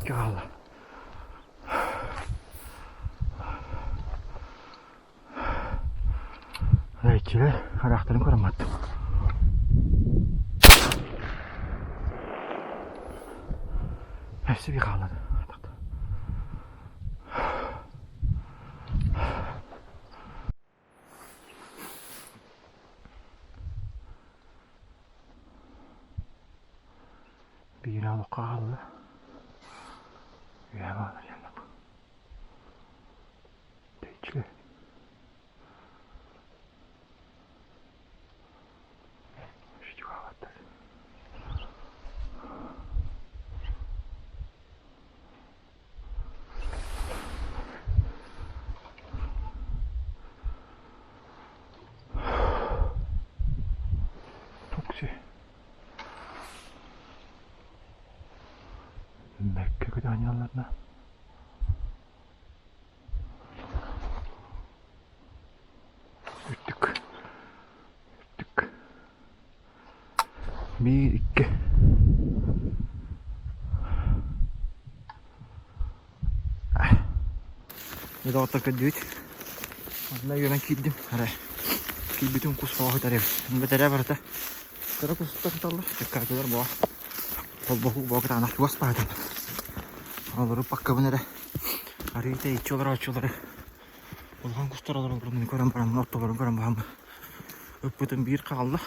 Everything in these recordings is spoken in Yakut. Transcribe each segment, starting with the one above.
Икки хаалла. Иччилэр хараахтарын көрөн бардым. Өссө биир хааллады. Биирэ олоххо хаалла. Үөһэ баалар яннап. Тэйчилэ. Тукси. Бэккэ көтөҕөнньалларына. Үрдүк. Үрдүк. Биир, икки. Доҕоттор көрдүбүт. Онно үөрэн киирдим. Арай киирбитим кус хоһу тарыым. Бэтэрээ барыта кыра кустар сыталлар. Чаккаатылар буо. Холбоһуу буо кытаанах чугас баһытын. Олору паккабын эрэ. Арыы тэйиччи олорооччулары улахан кустар олороллорун көрөн баран ортолорун көрөн баран ыппытым биир хаалла.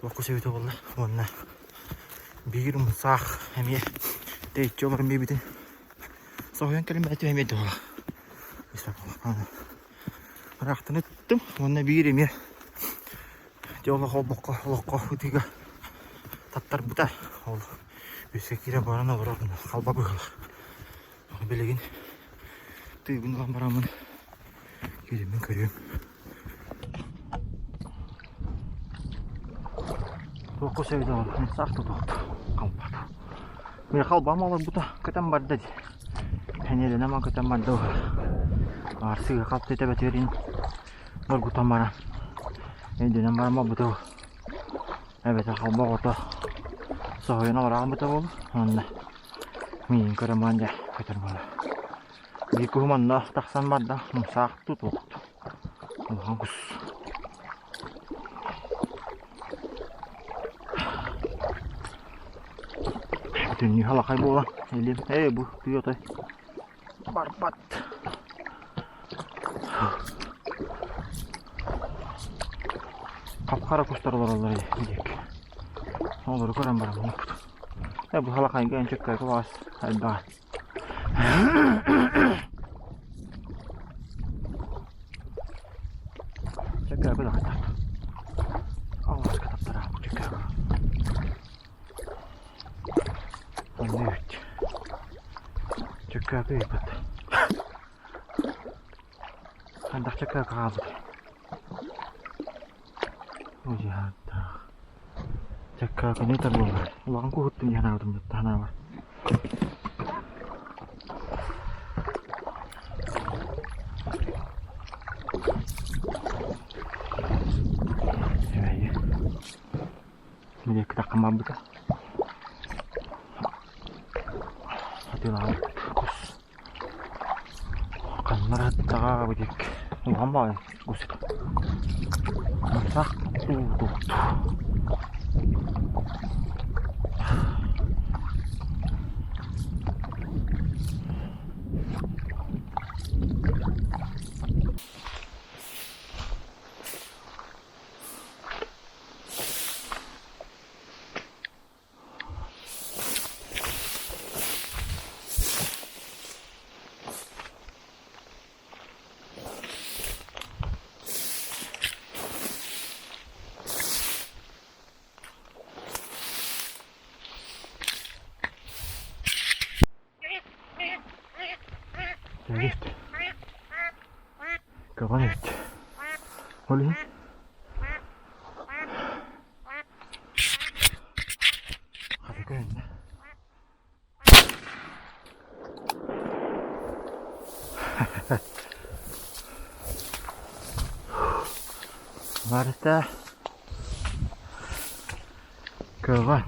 Туох кус эбитэ буолла уонна биир умсаах эмиэ тэйиччи олорон биэрбитин соһуйан кэлин бэйэтим эмиэ дуола ыраахтан ыттым уонна биир эмиэ дьэ олох олбоххо олоххо ытыыга таттарбыта ол өссө киирэ баран олорор халба быһыылаах Билигин тыыбын ылан бараммын киириммин көрүөм. Туохха сөбүтэ ол саах тутуохта халбат. Мин халбам олорбута көтөн барда дии. Эниэлэнэ ма көтөн барда Арсыга халты тэбэтиэрин доргутан баран өйдөнөн баран барбыта эбэтэр халба оҕото соһуйан олороон буолла уонна Миигин көрөн баран дьэ көтөр буолар. Биир куһум онно тахсан барда, умсаах тутуохт. Улахан кус. Бүтүннүү халахай буолан, илим, ээ бу тыы отой барбат. Хап-хара кустар олороллор диэки. Олору көрөн баран муннукпут. Э бу халахайга энчэккэ кылаас элбэҕэ. Чэккэ да Алласка таптара чэккэ. Оннуют. Чэккэ ыйбыт. Хандах чэккэ хаалбыт. Удьааттаах. Чаккаакыны табыллар. Улахан куһуттум дии санаабытым санаабар. Эбэйи. Билиэкки таххан барбыта. Атыылаабыт кус. Ханнара аттаҕа бу диэки улахан баҕайы кус этэ. Мансах уутуут. Эбит. Көҕөн эбит. Ол иһин Хата көһүннэ. Барыта көҕөн.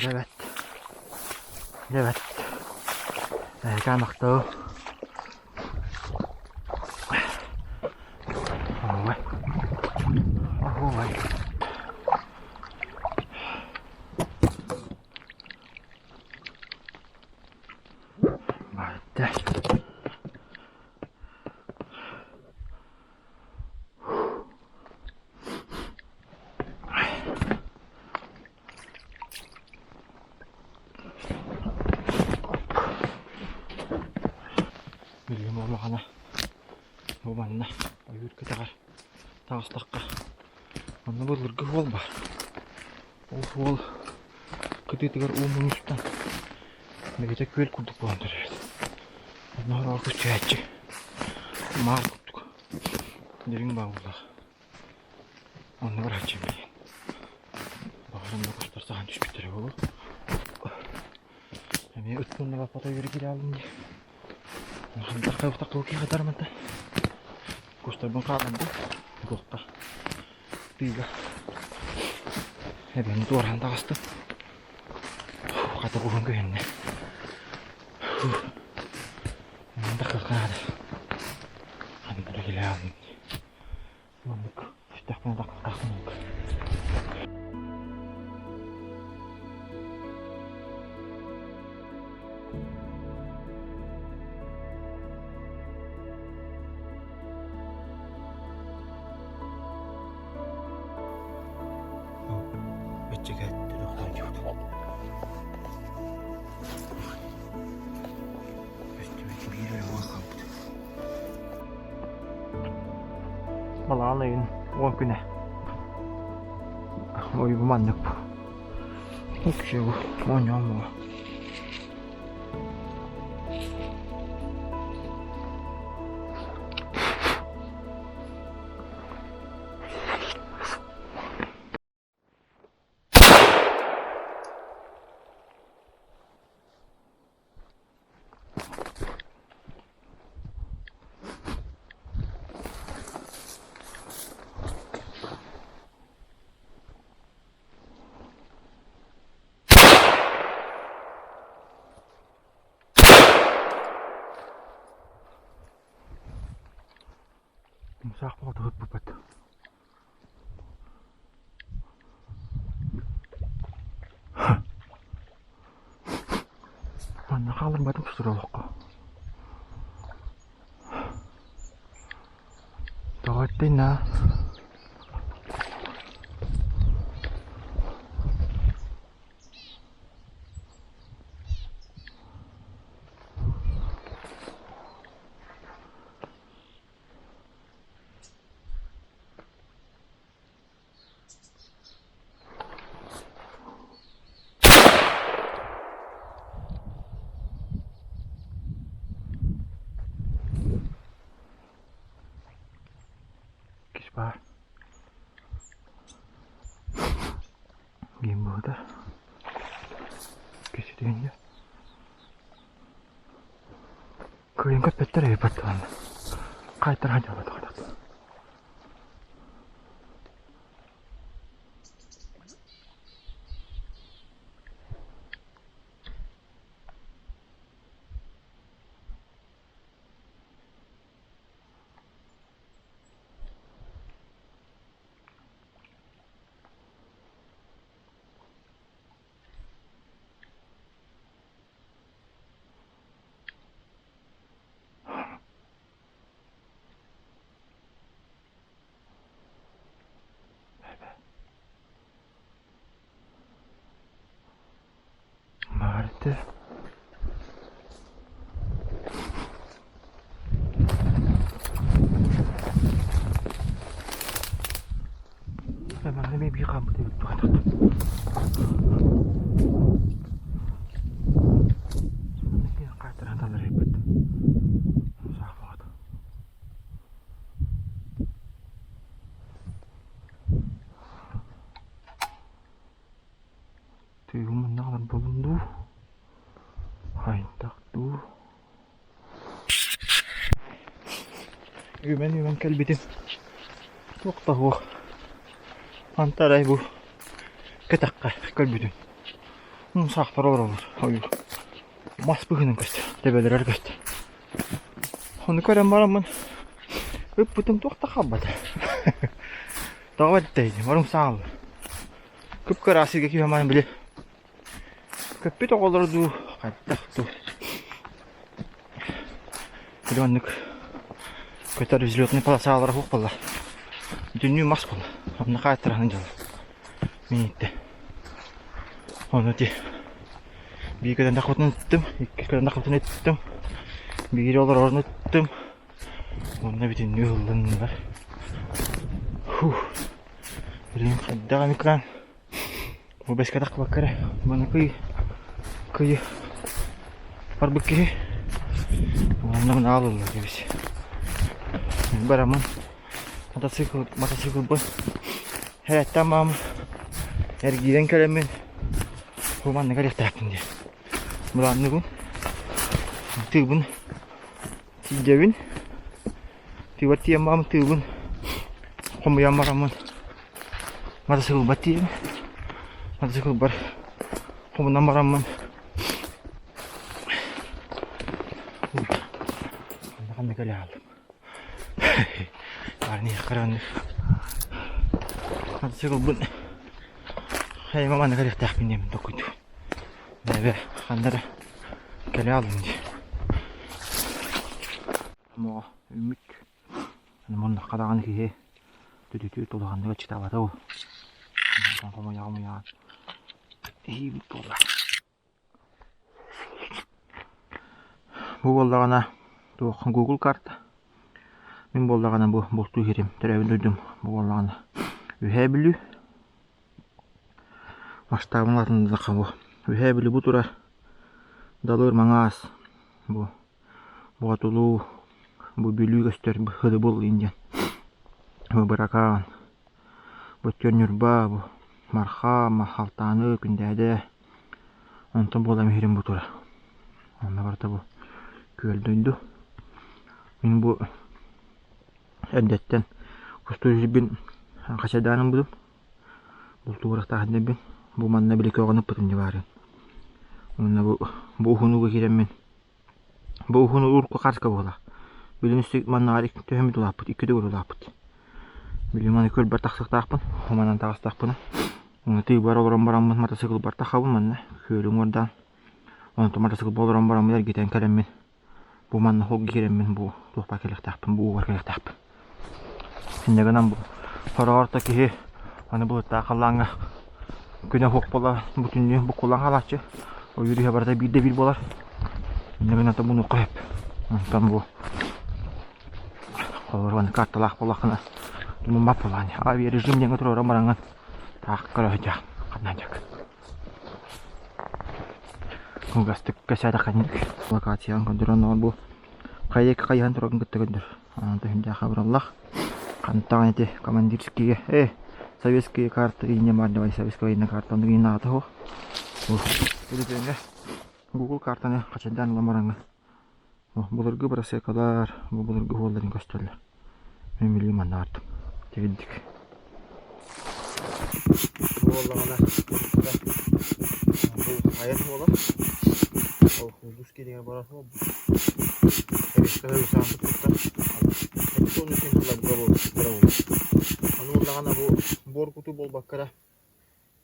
Дьэ бэрт, дьэ бэрт. Эһэкээн махтал. Оһуобай. Оһуобай. Барда. Билигин буоллаҕына бу манна ойуур кэтэҕэр таҕыстахха онно былыргы суол баар. Ол суол кытыытыгар уу мунньустан бэйэтэ күөл курдук буолан турар эбит. Онно сороҕор көстүһээччи маар курдук дириҥ баҕалаах. Онно барааччы билигин. Баҕар онно кустар саһан түспүттэрэ буолуо. Эмиэ ыт мунна баппата үөрэ киирэ дии. Хантах туох киһи манта. Кустарбын хааллардым. Туохха тыыга. Эбэни туораан таҕыстым. Хата куһун көһүннэ. Манта кылкаада. Хантара килэ аалым. Маннык түстэхпинэ тахсыахтаахпын Балаҕан ыйын 10 күнэ. Ой, бу маннык бу. Уксугу, оонньоон буо. Саах бөҕөтө ыппыппыт. Манна хаалларбатым олоххо. Тоҕо эттин аа? Кис баар. Гейм быһыта. Киситиэнньэ. Кыайан көппөттөр эбит батталанна. Хаайтаран дьалла Маарты. Манна эмиэ биир хааммыт эбит Тыым муннаҕар буолун дуу, хайдах дуу Үмэн-үмэн кэлбитим туох да суох. Антарай бу кэтэххэ көрбүтүм. Умсаахтар олороллор ойуур. Мас быһыынан көстөр, төбөлөрөр көстөр. Ону көрөн бараммын ыппытым туох да хаалбата. Тоҕо бэртэй, барым саҥаллар. Кып-кыра сиргэ киһи били көппүт оҕолору дуу, хайдах дуу. Били оннук көтөр взлетный полосалара суох буолла. Бүтүннүү мас буолла. Онно хаайтараһын дьоло. Миниттэ. Ону ити биир көтөн тахпытын ыттым, икки көтөн тахпытын ыттым, биири олорорун ыттым. Уонна бүтүннүү ыллыннылар. Фух. Билигин хайдах эмит гынан бу бэскэ тахпакка эрэ маны кый кыйы барбыт киһи уонна мын аалыллар кэбис. Барамын мотоцикл мотоциклбын Һээттэн маам эргиирэн кэлэммин бу манна кэлиэхтээхпин диye. Былаанныыбын. Тыыбын тиийдэбин. Тыыбар тиийэн маам тыыбын хомуйан бараммын мотоциклбар тиийэбин. Мотоциклбар хомунан бараммын ханна кэлэ хааллым. Мотоциклбын хайма манна кэлиэхтээхпин диэммин толкуйдуу. Бэбэ ханна эрэ кэлэ аллым дии. Омоҕо үммүт муннахха даҕаны киһи түтүтү улаханнык аччытаабата ол. Хомуйаҕа-хомуйаҕа иһиибит буолла. Бу буоллаҕына туох Google карта. Мин буоллаҕына бу бултуу иһэрим, төрөөбүт дойдум бу буоллаҕына Үһээ Бүлүү. Масштабын улаатыннардахха бу Үһээ Бүлүү бу турар Далыр Маҥаас бу Боотулуу бу Бүлүү көстөр Хыдыбыл диэн бу Быракаан бу өттүгэр Ньурба бу Марха, Халтааны, Күндээдэ Онтон буолан иһэрим бу турар. Онно барыта бу күөл дойду. Мин бу эрдэттэн кустуур сирбин хачайдаан ылбытым. Бултуур дэбин. Бу манна били көҕөн ыппытым дьэ баарын. Уонна бу бу уһунууга киирэммин Бу уһун урукку хаска буолар. Билин үстүк маннаҕар төһөмүт улааппыт, икки төгүл улааппыт. Билин маны көлбөр тахсыахтаахпын, манан таҕыстахпына. Тыыбар олорон бараммын мотоциклбар тахабын манна, күөлү уҥуордаан. Онтон мотоциклба олорон бараммын эргитэн кэлэммин, бу манна холго киирэммин бу туохпар кэлиэхтээхпин, бу уугар кэлиэхтээхпин. Инньэ гынан бу сороҕор да киһи аны былыттаах халлааҥҥа күнэ суох буола бүтүннүү буккуллан хаалааччы. Ойуур иһэ барыта биир да биир буолар. Инньэ гынан мунуохха сөп. Онтон бу холобур уонна карталаах буоллаххына муммат буолаҕын. Авиарежим диэҥҥэ туруоран бараҥҥын таах көрө сылдьаҕын ханна дьак. Кылгастык кэпсээтэххэ инник локацияҕын көрдөрөн оҕор бу хайа хайыһан турарын кытта көрдөр. Төһүндээх абыраллах. Хантаҕын ити командирские, э, советские карты инньэ баар советская военная карта оннук иннин аата суох. Төлөпүөҥҥэ Google картаны хачайдаан ылан бараҥҥын былыргы бырасыакалар, бу былыргы уолларын көстөллөр. Мин билигин манна бардым. Тигирдик. Буоллаҕына бу айан буолар. Ол улуус киинигэр барар суол. Эбиэскэ саампыттар. Эппит тылларга буолар. Ону буоллаҕына бу буор кутуу буолбакка эрэ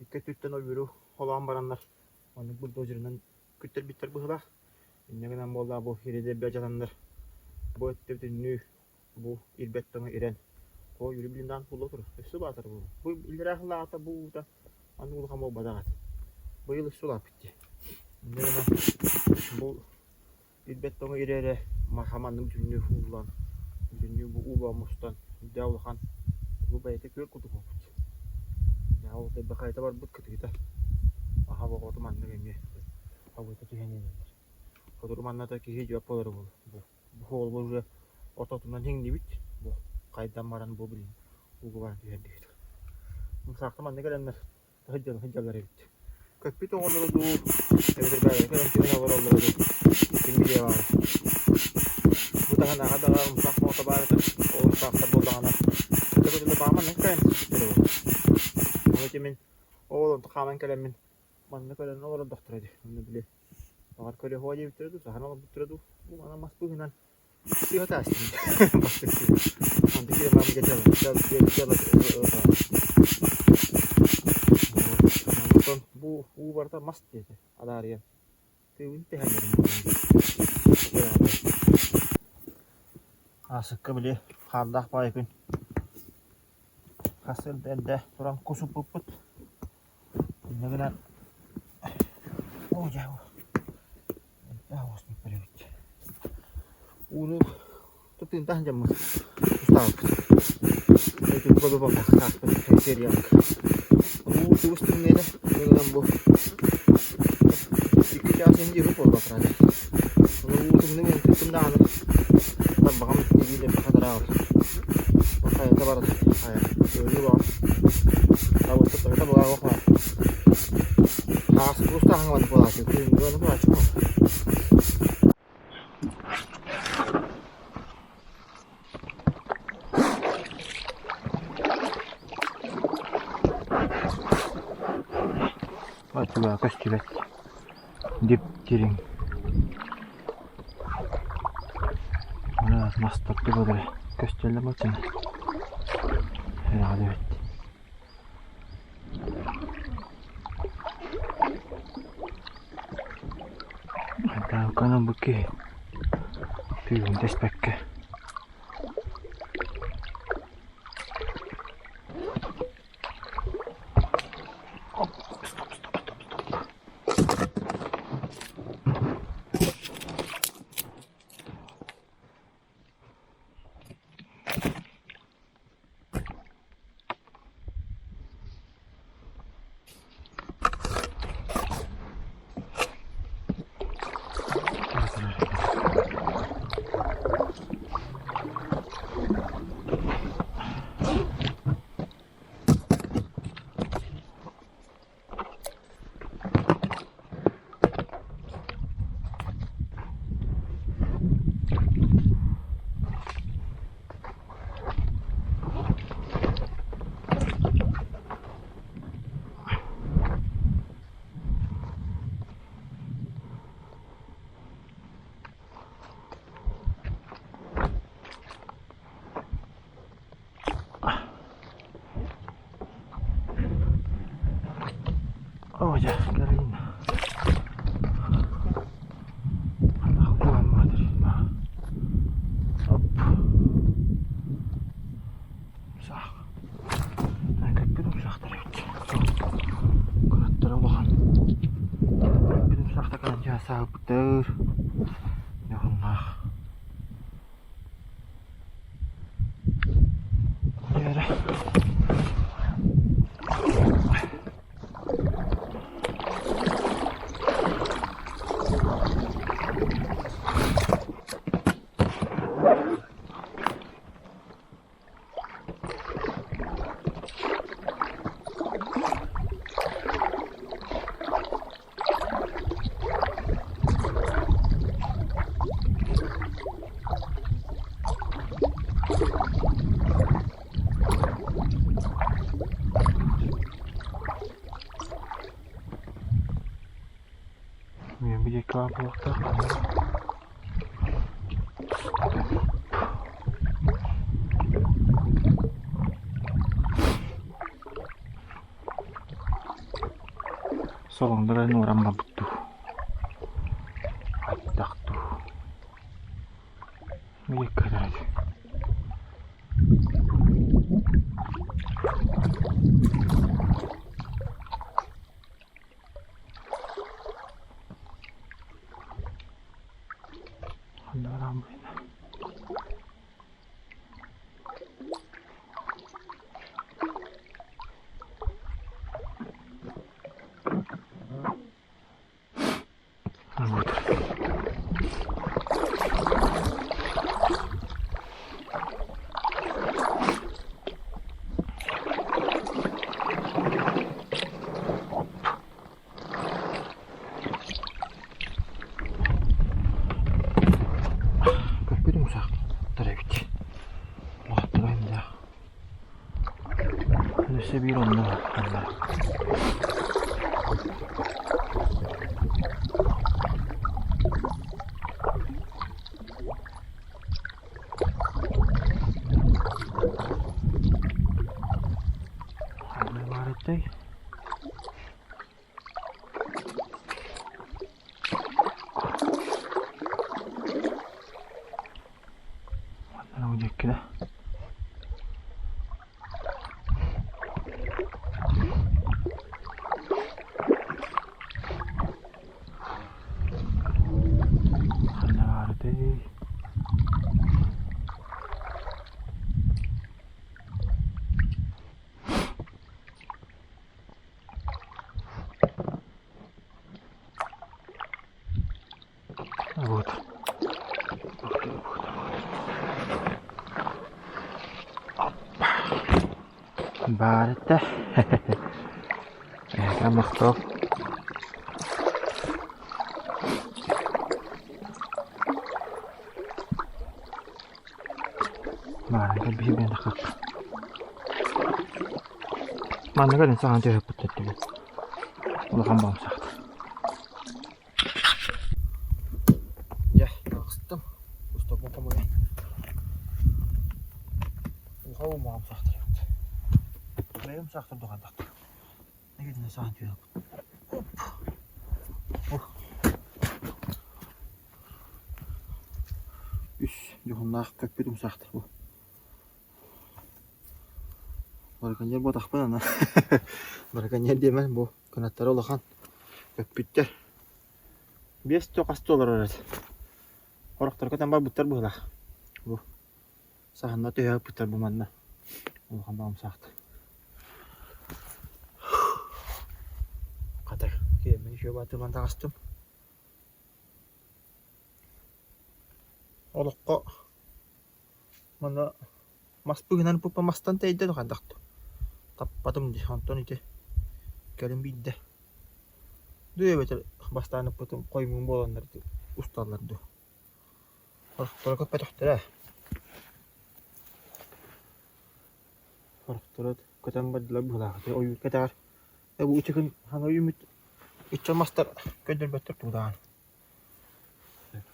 икки өттүттэн ойууру холоон бараннар оннук бульдозерынан күттэрбиттэр быһыылаах. Инньэ гынан буоллаҕа бу иридэбэ дьатаннар бу өттө бүтүннүү бу ирбэт тоҥо ирэн оо Юрий блиндаан кулла турар өссө улаатар буолуо бу иллэрээ сыллааҕыта бу уута аны улахан буолбатах этэ быйыл өссө улааппыт дии инньэ гынан бу ирбэт тоҥо ирэ эрэ хаманным бүтүннүү ууллан бүтүннүү бу ууга мустан үрдээх улахан бу бэйэтэ күөл курдук буолбут ол хайта барбыт кытыыта аха боҕоту маннык эмиэ хабыта түһэн иһэллэр сотору манна да киһи дьүөп буолара буолуо бу Бу ол уже ортотунан иҥнибит. Бу хайдан баран бу билин ууга баран түһэрдибит. Умсаахта манна кэлэннэр сылдьан сылдьаллар эбит. Көппүт оҕолору дуу, эбэтэр бэйэлэрэ кэлэн түһэн олороллоро дуу, ким билиэ баара. Бу таһынааҕы даҕа умсаах оҕото баар этэ. Ол умсаахтар буоллаҕына, көтө-көтө бааман кэлэн түспүттэрэ буолуо. Ону ити мин ол онтон хааман кэлэммин. Манна көрөн олордохторо дии. Онно били баҕар көрүө диэбиттэрэ дуу, саһан олорбуттара дуу. Бу манан мас быыһынан сыыһа таастым. Бастык сыыһа. Онтон киирэн баран дьэ Онтон бу уу барыта мас диэтэ адаарыйан. Тыыбын тэһэн Аасыкка били хааллаах баайы күн хас эрдэ туран кус уппуппут. Инньэ гынан оо дьэ элбэх оҕус эбит. Ууну тутуунтан дьаммыт устаабыппыт. Уу тубус тымныыта инньэ гынан бу икки чаас иһин диэки буолла правда. Уу тымныы тыттым даҕаны тарбаҕым илиилэрбэ хатараабыт. Хайата барар хайа өлүү баҕар табыста былааҕы баар. Ааспыт устааһыҥа буолааччы күһүҥҥү буолааччы Оччуга көстүбэт дип-дириҥ мастар тубалара көстөллөр буолчуна эрэҕэ эбит Таалканы бу киһи тыын тэспэккэ Стоп, стоп, стоп, стоп. Оо дьэ, кэлин. Оп. Саах. Көппүтүм саахтар эбит. Кынаттара улахан. Көппүтүм саахта каланча саалбыттар. Дьоһуннаах. Дьээрэ. Мен биир буолуохтаах Солоҥдор уоран барбыт дуу, хайдах дуу Вот. Көппүт умсаахтар эбит. Улааттара индээх. Өссө биир онно ханнара. Вот. Баар этэ. Эһэкэ махтал. Маанныга биһи бэйэн хахха. Манныга дэн саҕан түһэппит этибит. Улахан баамсахта. Дьэ, таҕыстым. Устоппун хомуйан. Улахан умаҕым саахтар эбит. Бэйэм саахтар дуҕайдахтар. Нэгитинэ саҕан түһэппит. Оп. Ух. Үс дьоһуннаах көппүт умсаахтар бу. Бараканьер буотахпын ана. Бараканьер диэмэн бу кынаттара улахан. Көппүттэр. Биэс то хас олорор эт. Хорохторго там барбыттар быһыылаах. Бу саһанна түһэ бу манна. Улахан баҕам саахта. Хата киэммин еще баатыман таҕыстым. Олоххо манна мас быыһынан пуппа мастан тэйдэ хайдах таппатым дии онтон ити кэлин биирдэ дуу эбэтэр бастаан ыппытым хоймуун буоланнар усталлар дуу Сорохторо көппөтөхтөрө Сорохторо көтөн бардылар быһыылаах ити ойуур кэтэҕэр бу ычыкын хаҥа үүммүт ычча мастар көрдөрбөттөр туудаан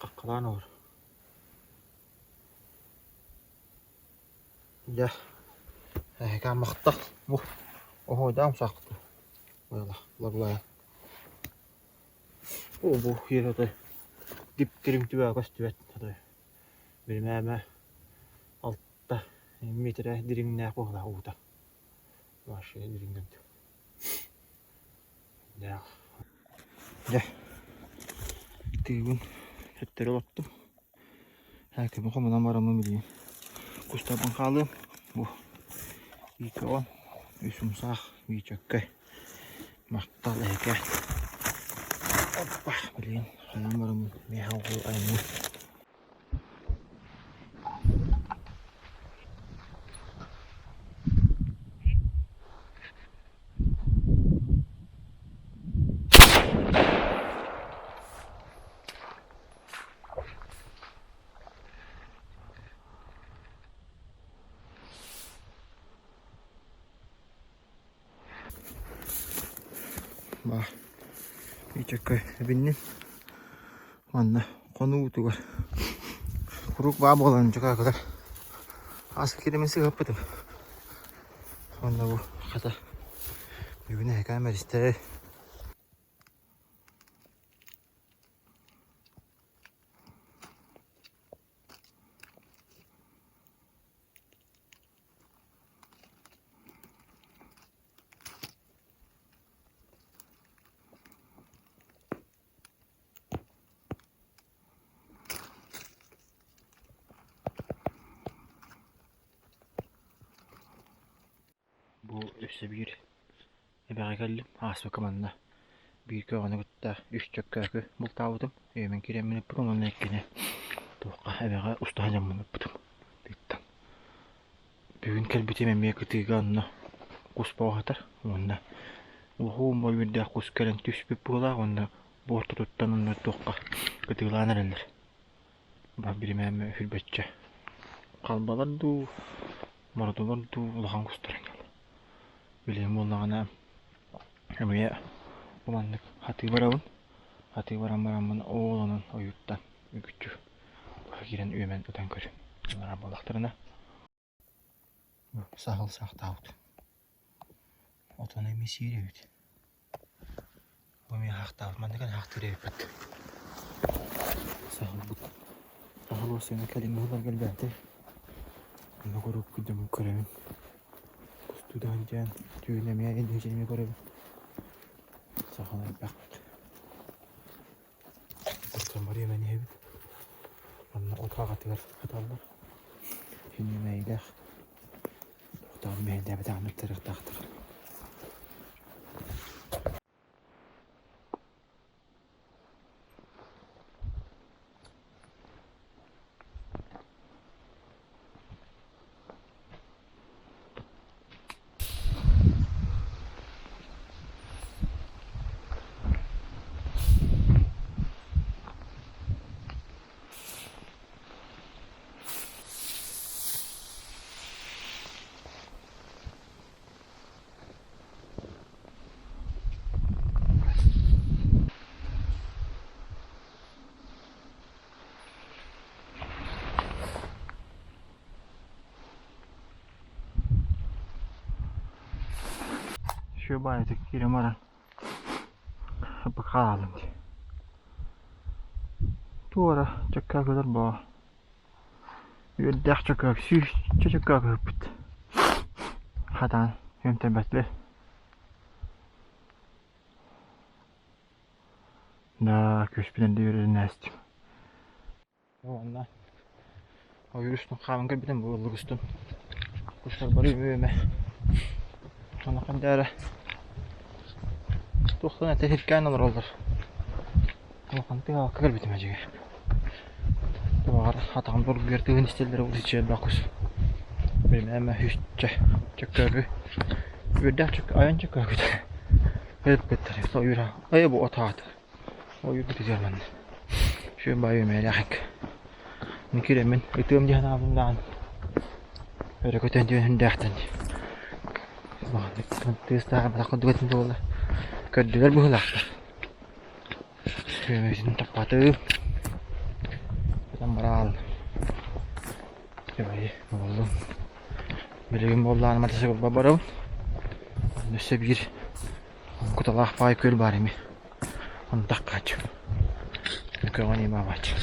хаххалаан олор Дьэ, эһэкэ махтал бу оһуойдаах умсаахпыт лаглайан Оо бу иэр отой дип-дириҥ түбэҕэ көстүбэт отой биримээмэ алта миэтэрэ дириҥнээх буоллаах уута вообще дириҥнэн Дьэ, тыыбын төттөрү олоттум. Һээкэбин хомунан бараммын билигин кустарбын хаалыам. Бу иикэҕин үс умсаах биичэккэй махтал эһэкэ. Оппа билигин ханан бараммын миэхэ оҕол айанныыр. Баар Ичэккэ эбинним. Манна хонуутугар куруук баа буолан дьукаакылар ааска киирэмин сыһыаппытым. Уонна бу хата бүгүн эһэкээн бэристэ. Бу өссө биир эбэҕэ кэллим, ааспыкка манна биир көҕөнү кытта үс чөккөөкү бултаабытым, өйөмөн киирэммин ыппытым уонна иккини туохха эбэҕэ устаһа дьоммун ыппытым тыыттан. Бүгүн кэлбитим эмиэ кытыыга онно кус бөҕө уонна уһуум үөрдээх кус кэлэн түспүт быһыылаах уонна бу ортотуттан онно туохха кытыылаан эрэллэр. Биримээмэ үһүрбэччэ халбалар дуу, мородулар дуу улахан кустар Билигин буоллаҕына эмиэ бу маннык хатыы барабын. Хатыы баран бараммын оол онон ойууттан үгүччү киирэн үөмэн ытан көрүм. Ынырар буоллахтарына саһыл саахтаабыт. Отону эмиэ сиир эбит. Бу эмиэ аахтаабыт. Маннык аахтыыр эбиппит. Саһылбыт. Саһыл уоссайна кэлиҥҥи сылларга элбээтэ. Онно куруук дьоммун көрөбүн. Кустуу да сылдьан түүн эмиэ инники эмиэ көрөбүн. Саһыл элбэх. Оттон барыам иһэбит. Онно от хаҕатыгар хаталлар. Синньэмэйилээх. Тохтоон мэһэйдээбэтэҕин ыттарыахтаахтар. Үчүгэй баҕайытык киирэн баран хааллым дии. Туора чөккөөкүлэр буо үөрдээх чөкөөк сүүсчэ чөккөөкү ыппыт. Хатаан үөмтэрбэтилэр. Да күөспүн эрдэ үөрэрин ээстим. Уонна ойуур устун хааман кэлбитим бу ыллык устун кустар бары үөмэ ону ханна эрэ туохтан этэ сиркээн олороллор улахан тыаҕа кэлбитим эдьигэ баҕар атаҕым бургуйар тыаһын истэллэрэ иччи элбэх кус билимэ үсчэ чөккөөкү үөрдээх чөк айан чөккөөкүтэ өлбүттэр ойуура ай бу отаат Ойуурбутугар манна үчүгэй баайы мээлээхик киирэммин ытыам дии санаабын даҕаны өрө көтөн түһэн сүрдээхтэн тыастааҕы бадах курдук этим буолла көрдүлэр быһыылаахтар күөмэйбитин таппатым көтөн бараал буоллум билигин буоллаҕына мотоциклга барабын өссө биир Куталаах баай күөл баар ими. Онтах хааччы. Көҕөн имаабааччы.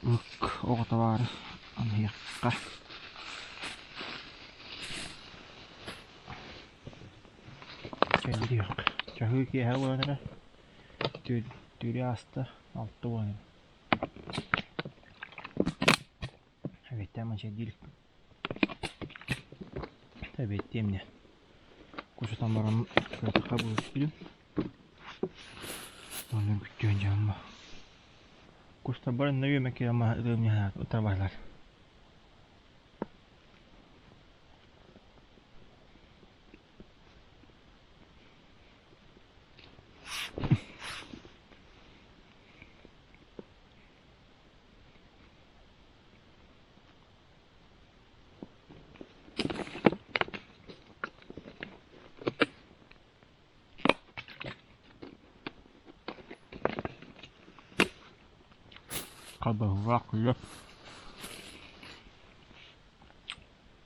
Ык оҕото баара аныахха Кэллириэх. Чаһыы киэһэ буолан эрэ түүрү ааста 60 Эбиэттээн мачайдыы иликпин. Эбиэттиэм диэн. Кусутан баран кыратыхха булуспутум. Уонна бүттүөн дьаамма. Кустарбар иннэ үөмэ киирэн маһа ытырбатылар. Хабыһылаах күлэ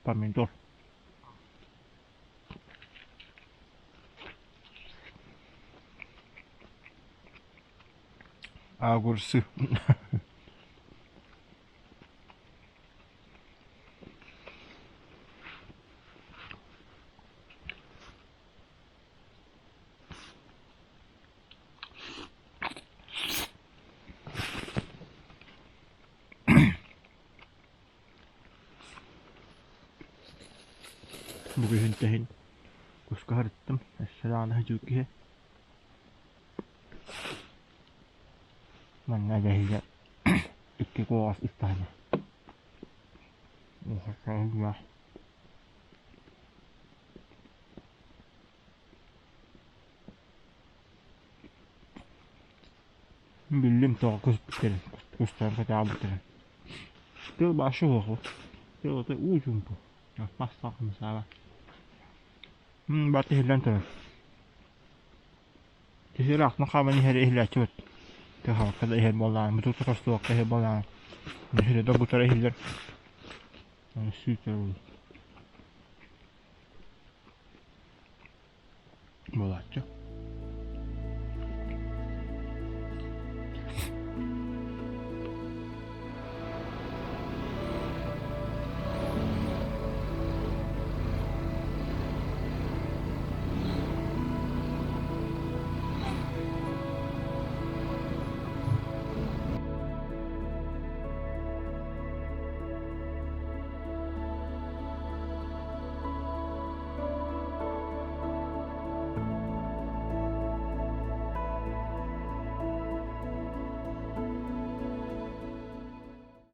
Помидор. Огурцы. Бу күһүн тэһин куска сырыттым, өссө даҕаны садьыыр киһи. Манна эбэһигэ икки куоҕас ыстаһына. Биллим тоҕо көспүттэрин, кустарын кэтээбиттэрин. Тыл башы суох, тыл ото уу чуумпу, мас хамсаабат. Барыта иһиллэн турар. Киһи ыраахтан хааман иһэр иһиллээччи эбит. Тыаһаабакка да иһэр буоллаҕына, бутук тостубакка иһэр буоллаҕына, иһирэ доргутара иһиллэр. Сүүйтэрэр буолааччы.